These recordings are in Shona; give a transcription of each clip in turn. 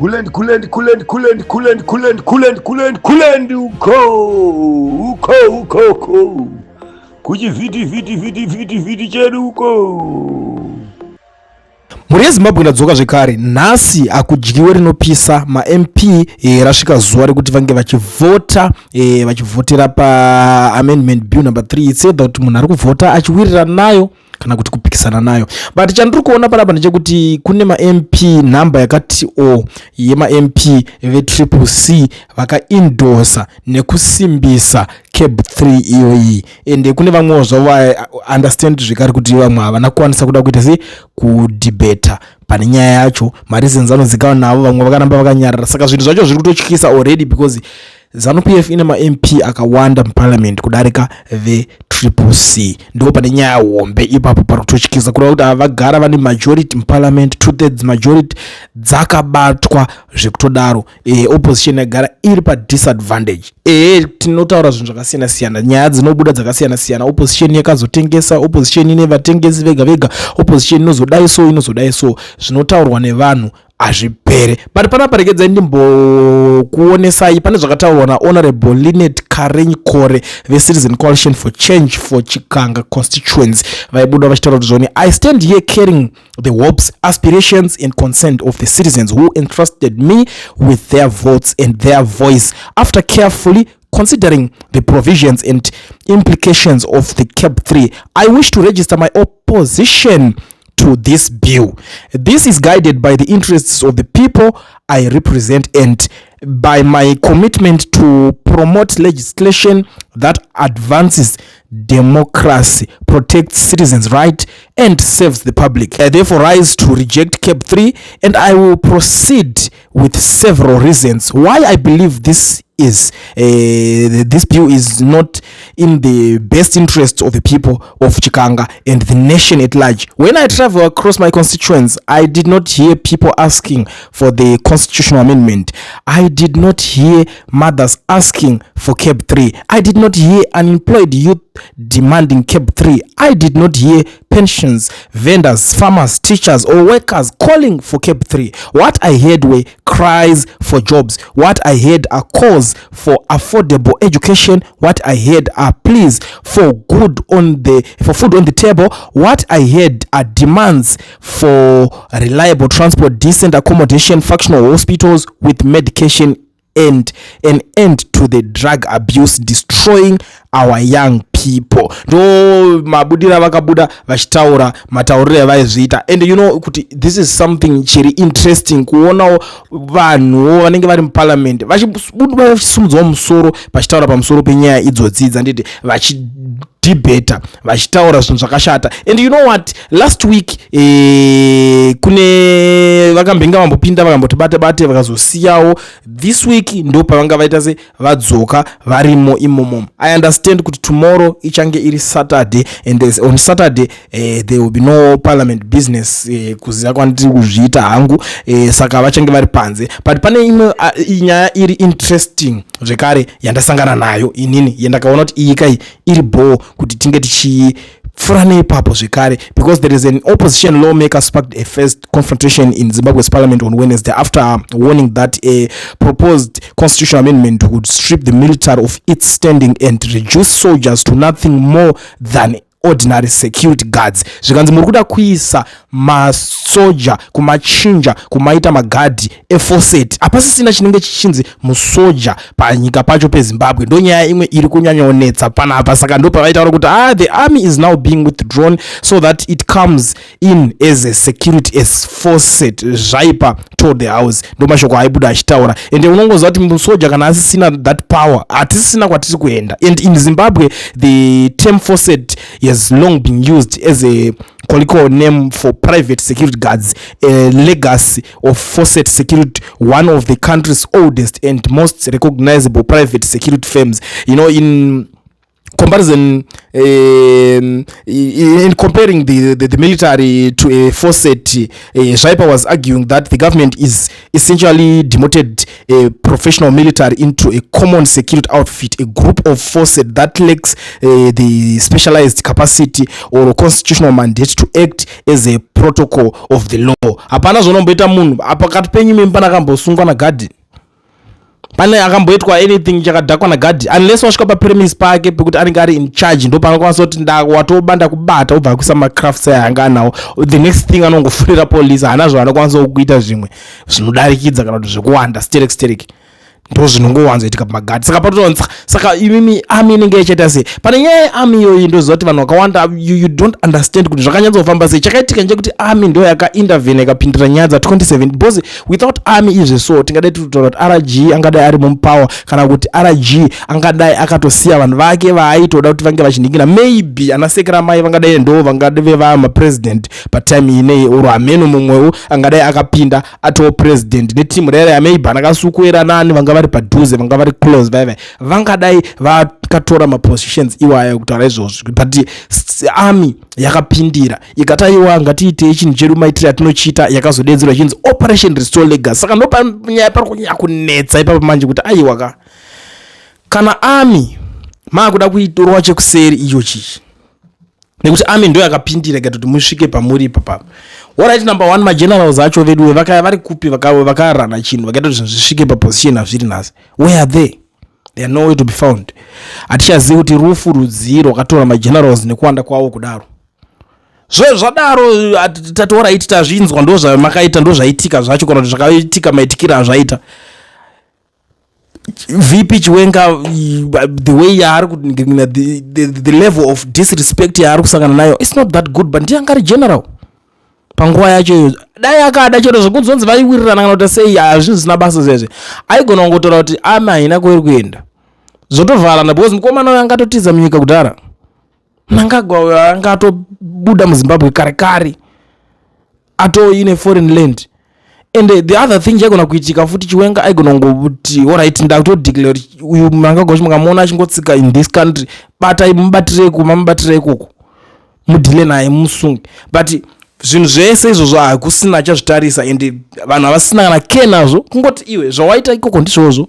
Kulend, kulend, kulend, kulend, kulend, kulend, kulend, kulend, kulend, uko, uko, uko, uko. Kuchivhiti, vhiti, vhiti, vhiti, vhiti chedu uko. Mhuri yeZimbabwe, ndadzoka zvekare nhasi. Akudyiwe rinopisa maMP. Rasvika zuva rekuti vange vachivhota, vachivhotera paamendment bill number 3. It's either kuti munhu ari kuvhota achiwirirana nayo kana kuti kupikisana nayo, but chandiri kuona panapa ndechekuti kune maMP, nhamba yakati o yemaMP veTriple C vakaendorsa nekusimbisa CAB 3 iyoyi, ende kune vamwewo zvavo understand zvekare kuti vamwe havana kukwanisa kuda kuita sei, kudhibheta pane nyaya yacho. Mareasons anozikanwa navo. Vamwe vakaramba vakanyarara. Saka zvinhu zvacho zviri kutotyisa already because ZANU PF ine maMP akawanda muparliament kudarika veTriple C. Ndo pane nyaya hombe ipapo pari kutotyisa, kureva kuti vagara vane majority muparliament, 2/3 majority dzakabatwa zvekutodaro. Opposition yagara iri padisadvantage. Tinotaura zvinhu zvakasiyana siyana, nyaya dzinobuda dzakasiyana siyana. Opposition yakazotengesa, opposition ine vatengesi vega vega, opposition inozodai so, inozodai so. Zvinotaurwa nevanhu hazvipere, but panapa regedzai ndimbokuonesai pane zvakataurwa naHonorable Linet Karenyi-Kore veCitizen Coalition for Change for Chikanga constituency. Vaibuda vachitaura kuti zvoni, "I stand here carrying the hopes, aspirations and concern of the citizens who entrusted me with their votes and their voice. After carefully considering the provisions and implications of the CAB 3, I wish to register my opposition to this bill. This is guided by the interests of the people I represent and by my commitment to promote legislation that advances democracy, protects citizens' rights, and serves the public. I therefore rise to reject CAB 3, and I will proceed with several reasons why I believe this bill is not in the best interest of the people of Chikanga and the nation at large. When I travel across my constituents, I did not hear people asking for the constitutional amendment. I did not hear mothers asking for CAB 3. I did not hear unemployed youth demanding CAB 3. I did not hear pensions, vendors, farmers, teachers, or workers calling for CAB 3. What I heard were cries for jobs. What I heard are calls for affordable education. What I heard are pleas for food on the table. What I heard are demands for reliable transport, decent accommodation, functional hospitals with medication, and an end to the drug abuse destroying our young people." Ndo mabudiro avakabuda vachitaura, matauriro avaizviita. And you know kuti this is something chiri interesting, kuonawo vanhuwo vanenge vari muparliament vachibuda vachisumudzawo musoro vachitaura pamusoro penyaya idzodzi dzanditi, vachidhibheta, vachitaura zvinhu zvakashata. And you know what, last week kune vakambenge vambopinda, vakamboti bate bate, vakazosiyawo. This week ndo pavanga vaita se vadzoka varimo imomo. I understand kuti tomorrow ichange iri Saturday, and on Saturday there will be no parliament business, kuziva kwandiri kuzviita hangu. Saka vachange vari panze, but pane imwe nyaya iri interesting zvekare yandasangana nayo inini, yandakaona kuti iyi kai iri bho kuti tinge tichipfuura neipapo zvekare, because there is an opposition lawmaker sparked a first confrontation in Zimbabwe's parliament on Wednesday after warning that a proposed constitutional amendment would strip the military of its standing and reduce soldiers to nothing more than ordinary security guards. Zvikanzi muri kuda kuisa masoja, kumachinja, kumaita magadhi efosset. Hapasisina chinenge chichinzi musoja panyika pacho peZimbabwe. Ndo nyaya imwe iri kunyanyonetsa panapa. Saka ndo pavaitaura kuti the army is now being withdrawn so that it comes in as a security as faucet. Zvaipa told the house. Ndo mashoko aibuda achitaura. Ende unongoziva kuti musoja kana asisina that power, hatisisina kwatiri kuenda. And in Zimbabwe, the term faucet has long been used as a colloquial name for private security guards, a legacy of Fawcett Security, one of the country's oldest and most recognizable private security firms. In Comparison in comparing the military to a faucet, Zvaipa was arguing that the government is essentially demoted a professional military into a common security outfit, a group of faucet that lacks the specialized capacity or constitutional mandate to act as a protocol of the law. Hapana zvonomboita munhu pakati penyu imimi pana akambosungwa nagadhi, pane akamboitwa anything chakadhakwa nagadhi, unless wasvika papremise pake pekuti anenge ari in charge, ndo paanokwanisa kuti watoba, ndakubata, ubva akuisa macuffs aya anga anawo. The next thing anongofurira polisi, haana zvaanokwanisa kuita zvimwe zvinodarikidza kana kuti zvekuwanda sterek sterek. Ndo zvinongowanzoitika pamagadhi. Saka patotonza, saka imimi army inenge ichaita sei pane nyaya yearmy iyoyi? Ndoziva kuti vanhu vakawanda, you don't understand kuti zvakanyatsofamba sei. Chakaitika ndechekuti army ndo yakaintervene, ikapindira nyaya dza27, because without army izve so tingadai tiri kutaura kuti RG angadai ari mupower, kana kuti RG angadai akatosiya vanhu vake vaaitoda kuti vange vachinhingira. Maybe ana Sekeramai vangadai ndo vangave vamapresident patime inei, or hameno mumwewo angadai akapinda atoo president netimu rera. Maybe ana Kasukuwere nani vanga vari padhuze, vanga vari close, vaivai vangadai vakatora mapositions iwayo kutaura izvozvo. But army yakapindira ikati, "Aiwa, ngatiitei chinhu chedu maitiro atinochiita." Yakazodedzerwa ichinzi Operation Restore Legacy. Saka ndopanyaya pari kunyanya kunetsa ipapo manje, kuti aiwa ka, kana army maakuda kuitorwa chekuseri iyo chichi, nekuti army ndo yakapindira ikaita kuti musvike pamuri ipapapa. Alright, number one, magenerals acho veduwe vakaya vari kupi? Vakarana chinhu, vakaita kuti zvinhu zvisvike paposition hazviri nhasi. Where are they? They are nowhere to be found. Hatichazivi kuti rufu rudzii rwakatora magenerals nekuwanda kwavo kudaro. Zvadaro tati alright, tazvinzwa, ndo zvamakaita, ndo zvaitika zvacho, kana kuti zvakaitika maitikiro azvaita. VP Chiwenga, the way yaari, the level of disrespect yaari kusangana nayo, it's not that good. But ndiye anga ari general panguva yacho iyo. Dai akada chero zvekunzonzi vaiwirirana kana kuti sei, hazvinhu zvisina basa zvezve. Aigona kungotaura kuti army haina kwairi kuenda, zvotovharana, because mukomana uyo angatotiza munyika kudhara. Mnangagwa anga atobuda muZimbabwe kare kare, atoine foreign land. And the other thing chaigona kuitika futi, Chiwenga aigona kungoti, "Alright, ndakutodeclare kuti uyu Mnangagwa wacho mukamuona achingotsika in this country, batai, mubatirei kuma, mubatirei ikoko, mudhile naye, musunge." But zvinhu zvese izvozvo hakusina achazvitarisa, and vanhu havasina kana ke nazvo. Kungoti iwe zvawaita ikoko ndizvozvo,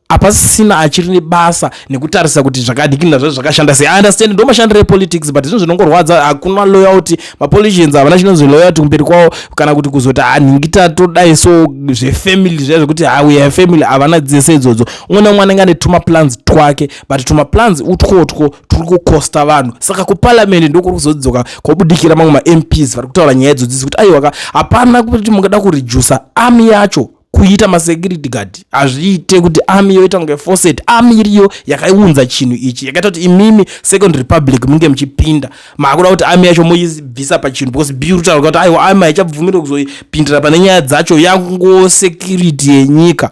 hapasisina achiri nebasa nekutarisa kuti zvakadikina zvacho zvakashanda sei. I understand, ndo mashandiro epolitics, but zvinhu zvinongorwadza. Hakuna loyalty. Mapoliticians havana chinonzi loyalty kumberi kwavo, kana kuti kuzoti hanhingi tatodai so zvefamily zviya zvekuti ha, we are family. Havana dzese idzodzo. Umwe naumwe anenge ane tumaplans twake, but tumaplans utwotwo turi kukosta vanhu. Saka kuparliament ndokuri kuzodzoka kwabudikira mamwe maMPs vari kutaura nyaya idzodzi kuti aiwaka, hapana kuti mungada kuredusa army yacho kuita masecurity guard. Hazviite kuti army yoita kunge faucet. Army iriyo yakaiunza chinhu ichi, yakaita kuti imimi Second Republic munge muchipinda. Maakuda kuti army yacho muibvisa pachinhu, because bill kutaura kuti aiwa, army haichabvumirwe kuzopindira pane nyaya dzacho, yangosecurity yenyika,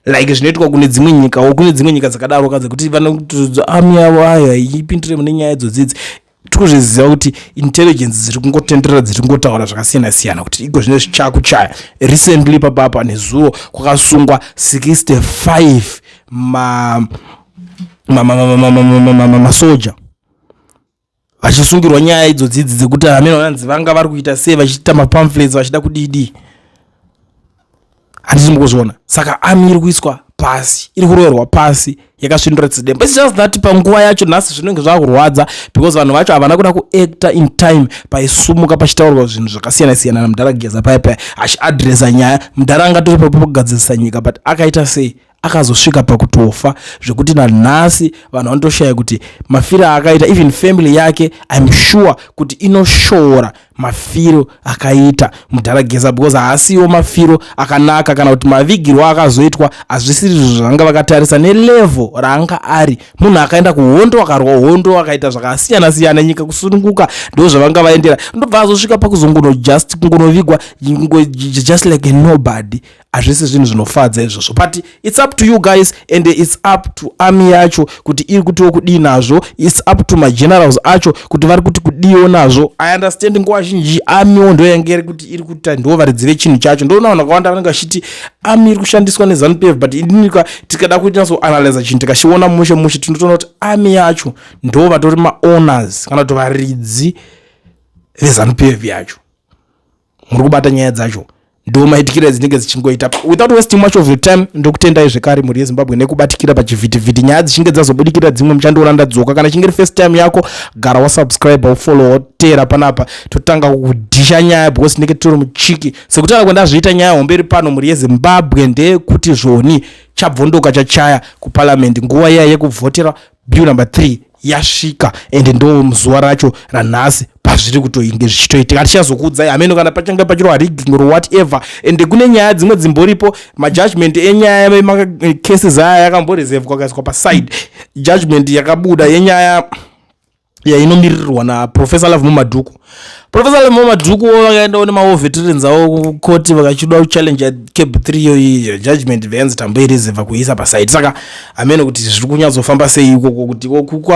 like zvinoitwa kune dzimwe nyikawo. Kune dzimwe nyika dzakadaro ka, dzekuti vanokuti army yavo ayo haipindire mune nyaya idzodzidzi. Tikuzviziva kuti intelligence dziri kungotenderera, dziri kungotaura zvakasiyana siyana kuti iko zvine zvichakuchaya. Recently papapa nezuro kwakasungwa 65 masoja vachisungirwa nyaya idzodzidzi dzekuti hamene vanzi vanga vari kuita sei, vachiita mapamphlets, vachida kudidi, handisi mukuzviona. Saka army iri kuiswa pasi, iri kuroverwa pasi yakasvindura tsidembo. It's just that panguva yacho nhasi zvinenge zvakurwadza, because vanhu vacho havana kuda kuacta in time paisumuka pachitaurwa zvinhu zvakasiyana siyana namudhara Geza paya paya achiadresa nyaya. Mudhara angatori pakugadzirisa nyika, but akaita sei? Akazosvika pakutofa zvekuti nanhasi vanhu vanotoshaya kuti mafiro aakaita. Even family yake, I'm sure kuti inoshora mafiro akaita mudhara Geza, because haasiwo mafiro akanaka, kana kuti mavigirwo akazoitwa hazvisiri zvo zvavanga vakatarisa nelevel raanga ari. Munhu akaenda kuhondo, akarwa hondo, akaita zvakasiyana siyana, nyika kusununguka, ndo zvavanga vaendera. Ndobva azosvika pakuzongono just kungonovigwa just like a nobody. Hazvisi zvinhu zvinofadza izvozvo, but it's up to you guys, and it's up to army yacho kuti iri kutiwo kudii nazvo. It's up to magenerals acho kuti vari kuti kudiwo nazvo. I understand nguva kazhinji armywo ndo yange iri kuti iri kuita ndo varidzi vechinhu chacho. Ndoona vanhu vakawanda vanenge vachiti army iri kushandiswa neZANU PF, but inini tikada kuita soanalyza chinhu, tikachiona mushe mushe, tinotoona kuti army yacho ndo vatori maowners kana kuti varidzi veZANU PF yacho. Muri kubata nyaya dzacho? Ndo maitikiro edzinenge dzichingoita. Without wasting much of your time, ndokutendai zvekare, mhuri yeZimbabwe, nekubatikira pachivhitivhiti. Nyaya dzichinge dzazobudikira dzimwe, muchandiona ndadzoka. Kana chinge iri first time yako, gara wasubscribe, ufollow, wotera panapa. Totanga kudhisha nyaya because tinenge titori muchiki. Sekutaura kwandazviita, nyaya hombe iri pano, mhuri yeZimbabwe, ndeyekuti zvoni chabvondoka chachaya kuparliament. Nguva iya yekuvhotera bill number 3 yasvika, ende ndo muzuva racho ranhasi pazviri kutoinge zvichitoitika. Tichazokuudzai hameno kana pachange pachirwa rigging or whatever. Ende kune nyaya dzimwe dzimboripo, majudgment enyaya yemacases aya yakamboreservwa, akaiswa paside. Judgment yakabuda yenyaya yainomiririrwa naProfessor Lovemore Madhuku. Professor Lovemore Madhuku vakaendawo nemawar veterans avo kukoti, vakachida kuchallenge CAB 3 iyoyi. Judgment vanzi tamboireserva kuisa paside. Saka hameno kuti zviri kunyatsofamba sei ikoko, kuti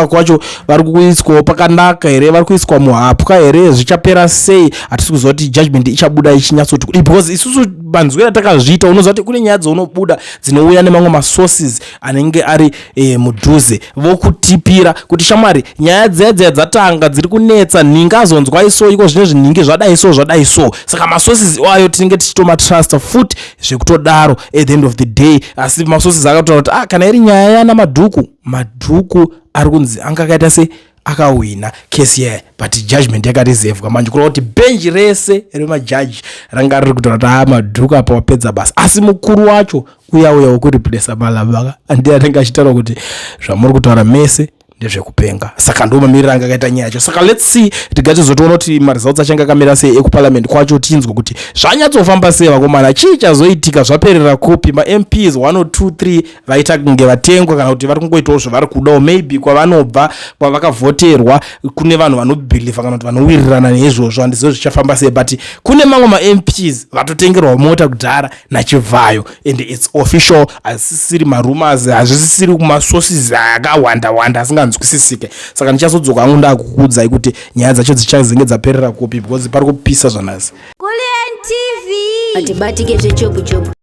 kwacho vari kuiswawo pakanaka here, vari kuiswa muhapwa here, zvichapera sei, hatisi kuziva kuti judgment ichabuda ichinyatsoti kudii, because isusu manzwiro atakazviita, unoziva kuti kune nyaya dzaunobuda dzinouya nemamwe masources anenge ari mudhuze, vokutipira kuti shamwari, nyaya dziya dziya dzatanga dziri kunetsa, nhingi azonzwa iso iko zvinezvi, nhingi zvadai so, zvadai so. Saka masources ayo tinenge tichitomatrusta futi zvekutodaro at the end of the day. Asi masources akataura kuti ah, kana iri nyaya yana Madhuku, Madhuku ari kunzi anga akaita se akahwina kesi yaya, but judgment yakareservwa manje, kureva kuti bhenji rese remajaji ranga riri kutaura kuti haa, Madhuku apa wapedza basa. Asi mukuru wacho uya uya wekureplacer Malaba ndiye anenge achitaura kuti zvamuri kutaura mese ndezvekupenga. Saka ndo mamiriro anga akaita nyaya yacho. Saka let's see, tigatizotoona kuti maresults achange akamira sei ekuparliament kwacho, tinzwe kuti zvanyatsofamba sei, vakomana, chii chazoitika, zvaperera kupi. MaMPs 1 2 3 vaita kunge vatengwa kana kuti vari kungoitawo zvavari kudawo. Maybe kwavanobva, kwavakavhoterwa, kune vanhu vanobhilivha kana kuti vanowirirana neizvozvo. Handizivo zvichafamba sei, but kune mamwe maMPs vatotengerwa mota kudhara naChivhayo, and it's official, hazvisisiri marumors, hazvisisiri kumasources akawanda wanda asinganzwisisike. Saka ndichazodzoka hangu ndakukuudzai kuti nyaya dzacho dzichazenge dzaperera kupi, because pari kupisa zvanhasi. Kulliant TV. Atibatike zvechopu chopu.